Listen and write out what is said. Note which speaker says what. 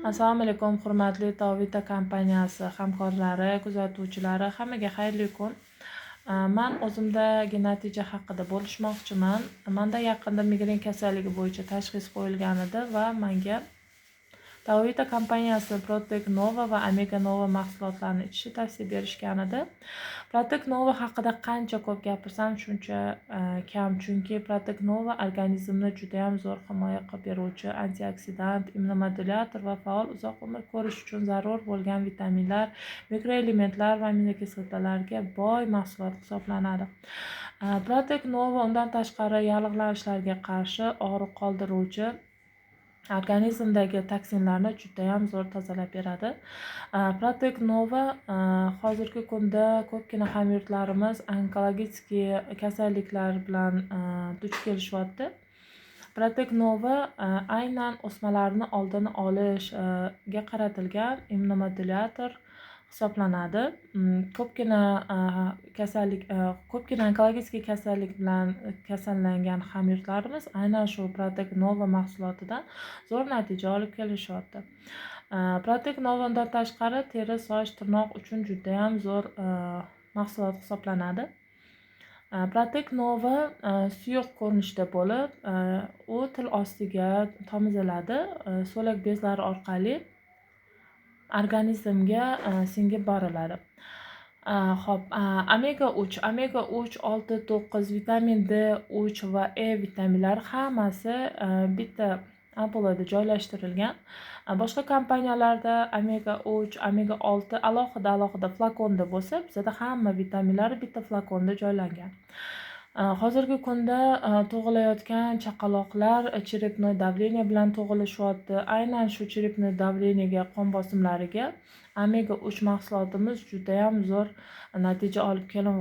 Speaker 1: Assalomu alaykum, hurmatli Tovita kompaniyasi hamkorlari, kuzatuvchilari, hammaga xayrli kun. Man o'zimdagi natija haqida bo'lishmoqchiman. Manda yaqinda migren kasalligi bo'yicha tashxis qo'yilgan edi va menga Tovita kompaniyasi Protect Nova va Omega Nova mahsulotlarini ichishni tavsiya berishgan edi. Protect Nova haqida qancha ko'p gapirsam, shuncha kam, chunki Protect Nova organizmni judayam zo'r himoya qilib beruvchi antioksidant, immunomodulyator va faol uzoq umr ko'rish uchun zarur bo'lgan vitaminlar, mikroelementlar va aminokislotalarga boy mahsulot hisoblanadi. Protect Nova undan tashqari yallig'lanishlarga qarshi, og'riq qoldiruvchi, organizmdagi toksinlarni judayam zo'r tozalab beradi. Protect Nova, hozirgi kunda ko'pgina hamyurtlarimiz onkologik kasalliklar bilan duch kelishyapti. Protect Nova aynan o'smalarni oldini olishga qaratilgan immunomodulyator hisoblanadi. Ko'pgina kasallik, ko'pgina onkologik kasallik bilan kasallangan hamyurtlarimiz aynan shu Protect Nova mahsulotidan zo'r natija olib kelishyapti. Protect Nova undan tashqari teri, soch, tirnoq uchun judayam zo'r mahsulot hisoblanadi. Protect Nova suyuq ko'rinishda bo'lib, u til ostiga tomiziladi, so'lak bezlari orqali organizmga singib boriladi. Xo'p, omega 3, omega 3, 6, 9, vitamin D3 va E vitaminlari hammasi bitta ampulada joylashtirilgan. Boshqa kompaniyalarda omega 3, omega 6 alohida alohida flakonda bo'lsa, bizada hamma vitaminlari bitta flakonda joylangan. Hozirgi kunda tug'ilayotgan chaqaloqlar черепное давление bilan tug'ilishyapti. Aynan shu черепное давление ga, qon bosimlariga omega 3 mahsulotimiz judayam zo'r natija olib